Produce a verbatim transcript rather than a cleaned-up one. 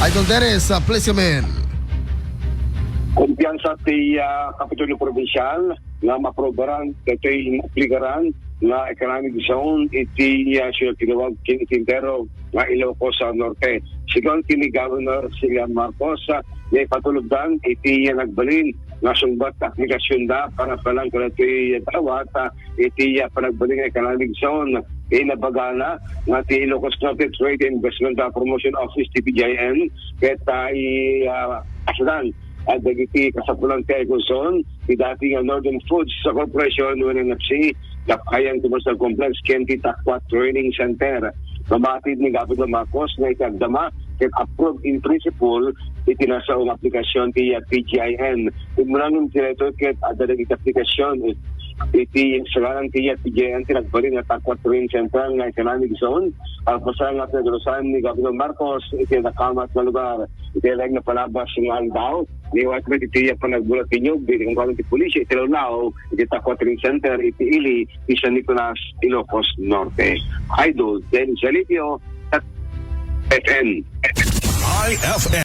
Idol Dennis, uh, please come in. Kumpiyansa ti, ah, Kapitolyo Probinsyal nga maprobaran daytoy aplikaran nga economic zone iti, ah, siudad ti Laoag ken iti entero nga Ilocos, ah, Norte. Sigun ken ni Governor Cecilio Marcos, ah, naipatulogdan iti, ah, nagbalin nga sungbat aplikasyon da para palang kadagiti dawat, ah, iti, ah, panagbalin nga economic zone. Inabagana nga ti Ilocos Norte Trade and Investment, ah, Promotion Office, ti P G I N, ket, ah, i, ah, asdan, ah, dagiti kasapulan ti Ecozone, ti dati nga Northern Foods Corporation, wenno N F C, Kapayan Commercial Complex, ken ti Taquat Training Center. Mabatid ni Governor Marcos nga iti agdama ket approve in principle iti nasao nga aplikasyon ti, ah, P G I N. Immunan ti daytoy ket adda dagiti aplikasyon iti sagaran ti, ah, P G I N ti nagbalin nga Taquat Training Center nga economic zone. Kalpasan nga pinadurusan ni Governor Marcos iti nakamat nga lugar iti laeng nga palabas nga aldaw. Liwat met iti panagbulatinyog iti kunkuana ti pulisya iti lawlaw iti Taquat Training Center iti ili ti San Nicolas, Ilocos Norte. Idol Dennis Alipio, F N. I F M.